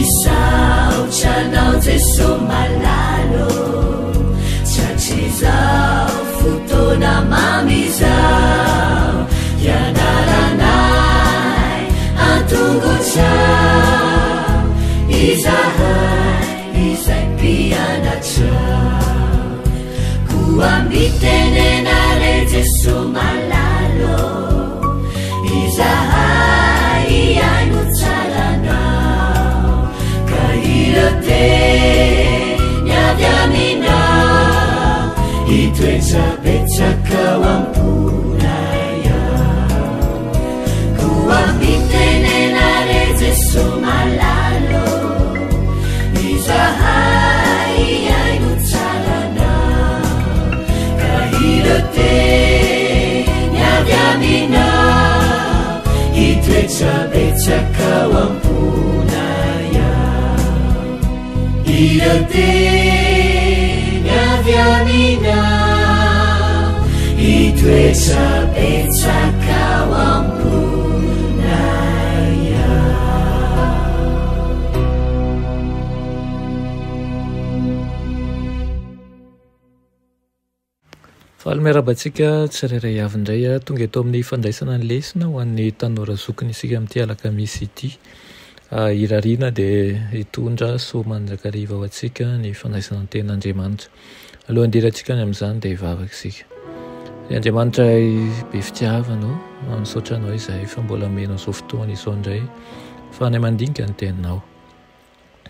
Misaotra anao Jeso malala ô, Tratrizao fotoana mamy izao, Hianaranay an-tongotrao, Izahay izay mpianatrao. Koa mitenena re Jeso malala ô, Izahay hihaino tsara anao, Ka ireo teny avy aminao, Hitoetra betsaka ao am-ponay ao. Koa mitenena re Jeso malala ô, Izahay hihaino tsara anao, Ka ireo teny avy aminao, Hitoetra betsaka ao am-ponay ao. Ireo teny avy aminao, Hitoetra betsaka ao am-ponay ao. Faly miarahaba antsika tsirairay avy indray tonga eto amin'ny fandraisana ny lesona ho an'ny tanora zokiny isika amin'ity alakamisy ity. Irariana dia hitondra soa mandrakariva ho antsika ny fandraisana ny tenin'Andriamanitra. Alohan'ny hidirantsika any amin'izany dia hivavaka isika. Ry Andriamanitra be fitiavana ô, misaotra Anao izahay fa mbola omena izao fotoana izao indray fa any mandinika ny teninao.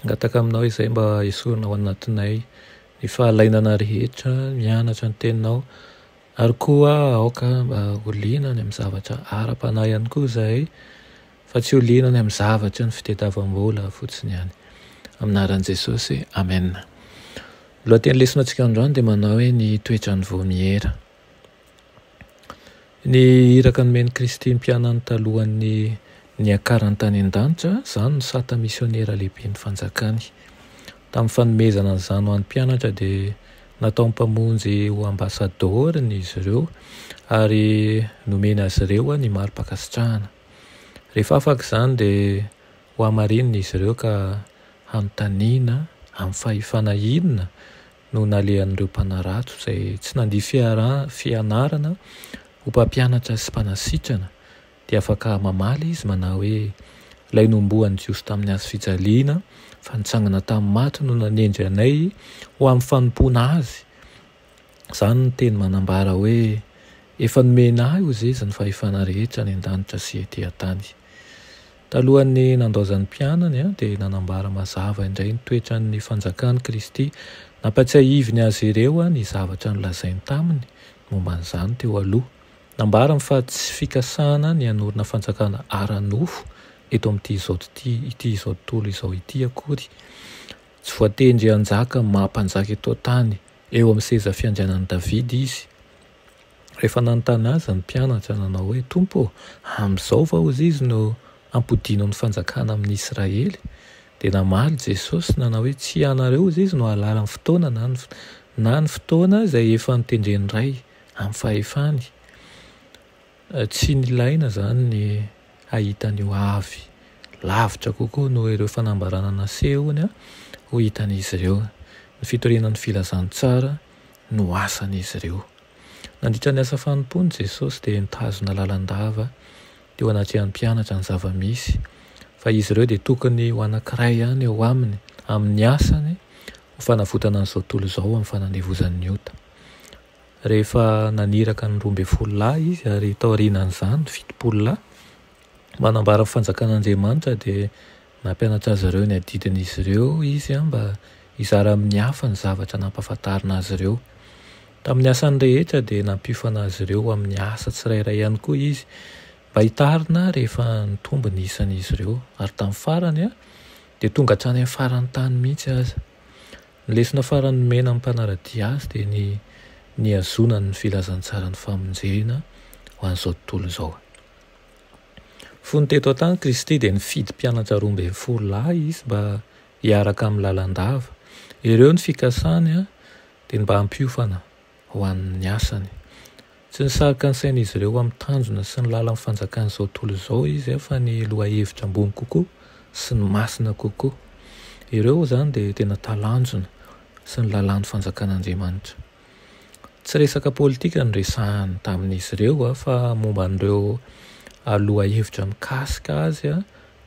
Mangataka aminao izay mba esorina ao anatinay ny fahalainana rehetra mianatra ny teninao ary koa aoka mba ho liana any amin'ny zavatra ara-panahy ihany koa izahay fa tsy ho liana any amin'ny zavatra ny fitadiavam-bola fotsiny ihany. Amin'ny anaran'i Jesosy, Amen. Ny lohateny lesona antsika androany dia manao hoe ny toetran'ny voamiera. Ny iraka nomen'i Kristy ny mpianany talohan'ny niakarany tany an-danitra, izany no sata misionera lehiben'ny fanjakany. Tamin'ny fanomezana an'izany ho an'ny mpianatra dia nataon'ny Mpamonjy ho ambasadaoriny izy ireo ary nomeny azy ireo ny mari-pankasitrahana. Rehefa afaka izany dia hohamarinina izy ireo ka hanontaniana amin'ny fahefana inona no nalehan'ireo mpanarato izay tsy nandia fianarana ho mpampianatra sy mpanasitrana, dia afaka mamaly izy manao hoe, Ilay nohomboan'ny Jiosy tamin'ny hazo fijaliana fa nitsangana tamin'ny maty no nanendry anay ho amin'ny fanompoana Azy. Izany no teny manambara hoe, Efa nomena ahy hozezy ny fahefana rehetra any an-danitra sy ety an-tany. Talohan'ny nandaozan'ny mpianany dia nanambara mazava indray ny toetran'ny fanjakan'i Kristy. Nampatsiahiviny azy ireo ny zavatra nolazainy taminy momba an'izany teo aloha. Nambarany fa tsy fikasana ny hanorina fanjakana ara-nofo eto amin'ity izao ity izao tontolo izao ity akory. Tsy voatendry hanjaka amin'ny maha mpanjaka eto an-tany eo amin'ny seza fiandrianan'i Davida izy. Rehefa nanontany Azy ny mpianatra nanao hoe, Tompo ô, amin'izao va hozy izy no hampodianao ny fanjakana amin'i Israely? Dia namaly Jesosy nanao hoe, Tsy ianareo hozy izy no hahalala ny fotoana na ny na ny fotoana izay efa notendren'ny Ray amin'ny fahefany. Tsy nilaina izany ny hahita ny ho avy lavitra kokoa noho ireo fanambarana nasehony ho hitan'izy ireo. Ny fitoriana ny filazantsara no asan'izy ireo. Nandritra ny asa fanompoany, Jesosy dia nitazona lalandava teo anatrehan'ny mpianatra ny zava-misy, fa izy ireo dia tokony ho anankiray ihany eo aminy, amin'ny asany ho fanavotana an'izao tontolo izao amin'ny fanandevozan'ny ota. Rehefa naniraka ny 12 lahy Izy ary taorianan'izany ny 70 lahy, manambara ny fanjakan'Andriamanitra dia Nampianatra azy ireo ny adidin'izy ireo izy mba hizara amin'ny hafa ny zavatra nampahafantarina azy ireo. Tamin'ny asany rehetra dia nampiofana azy ireo amin'ny asa tsirairay ihany koa izy mba hitarina rehefa nitombo ny isan'izy ireo, ary tamin'ny farany dia tonga hatrany amin'ny faran'ny tany mihitsy aza. Ny lesona farany nomena ny mpanara-dia azy dia ny nihazonany ny filazantsaran'ny famonjena ho an'izao tontolo izao. Fony teto an-tany Kristy dia nifidy mpianatra 12 lahy Izy mba hiaraka aminy lalandava. Ireo ny fikasany dia ny mba hampiofana ho an'ny asany. Tsy nisarika ny sain'izy ireo amin'ny tanjona sy ny lalan'ny fanjakan'izao tontolo izao Izy fa ny lohahevitra ambony kokoa sy ny masina kokoa. Ireo izany dia tena talanjona sy ny lalàn'ny fanjakan'Andriamanitra. Tsy resaka politika no resahany tamin'izy ireo fa momba an'ireo lohahevitra mikasika azy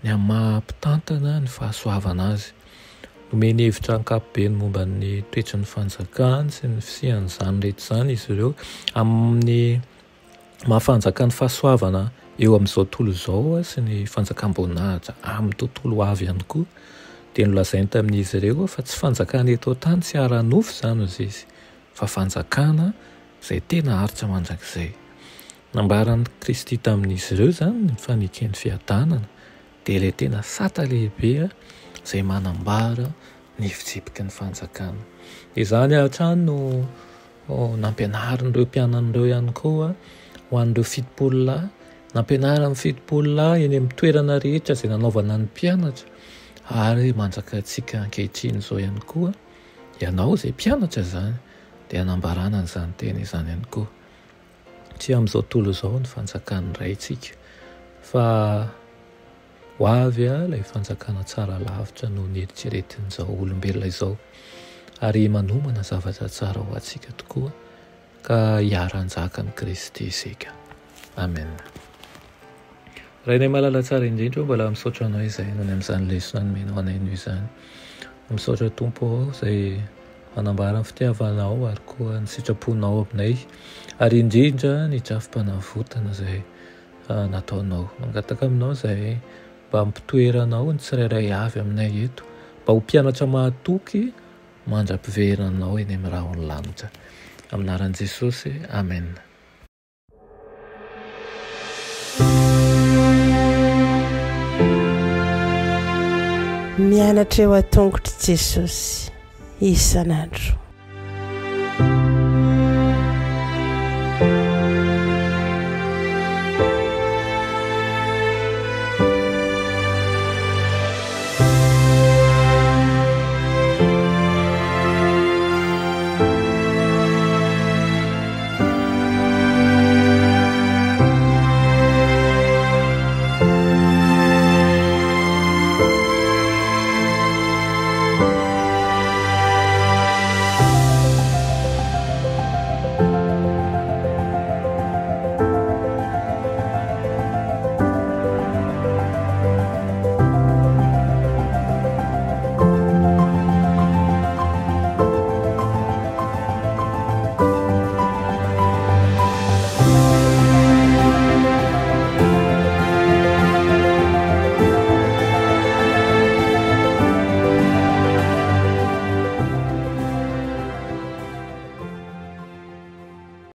ny amin'ny maha mpitantana ny fahasoavana azy. Nomeny hevitra ankapobeny momba ny toetry ny fanjakany sy ny fisian'izany rehetra izany izy ireo amin'ny maha fanjakan'ny fahasoavana eo amin'izao tontolo izao sy ny fanjakam-boninahitra amin'ny tontolo ho avy ihany koa dia nolazainy tamin'izy ireo fa tsy fanjakana eto an-tany sy ara-nofo izany hozy izy fa fanjakana izay tena aritra mandrakizay. Nambaran'i Kristy tamin'izy ireo izany ny faneken'ny fiadanana dia ilay tena sata lehibe izay manambara ny fitsipiky ny fanjakana. Izany hatrany no nampianarin'ireo mpianany ireo ihany koa ho an'ireo 70 lahy. Nampianarin'ny 70 lahy eny amin'ny toerana rehetra izay nanaovana ny mpianatra ary mandraka antsika ankehitriny izao ihany koa. Ianao izay mpianatra izany dia anambarana an'izany teny izany ihany koa. Tsy amin'izao tontolo izao ny fanjakan'ny Raintsika fa ho avy ilay fanjakana tsara lavitra noho ny eritreretin'izao olombelona izao ary manomana zavatra tsara ho antsika tokoa ka hiara-hanjaka amin'i Kristy isika. Amen. Rainay malala tsara indrindra ô, mbola misaotra anao izahay noho ny amin'izany lesona nomenao anay noho izany. Misaotra Tompo ô, izay manambara ny fitiavanao ary koa ny sitraponao aminay ary indrindra ny drafi-panavotana izay nataonao. Mangataka aminao izahay mba hampitoeranao ny tsirairay avy aminay eto mba ho mpianatra mahatoky mandra-piverenanao eny amin'ny rahon'ny lanitra. Amin'ny anaran'i Jesosy, Amen. Mianatra eo an-tongotr'i Jesosy isan'andro.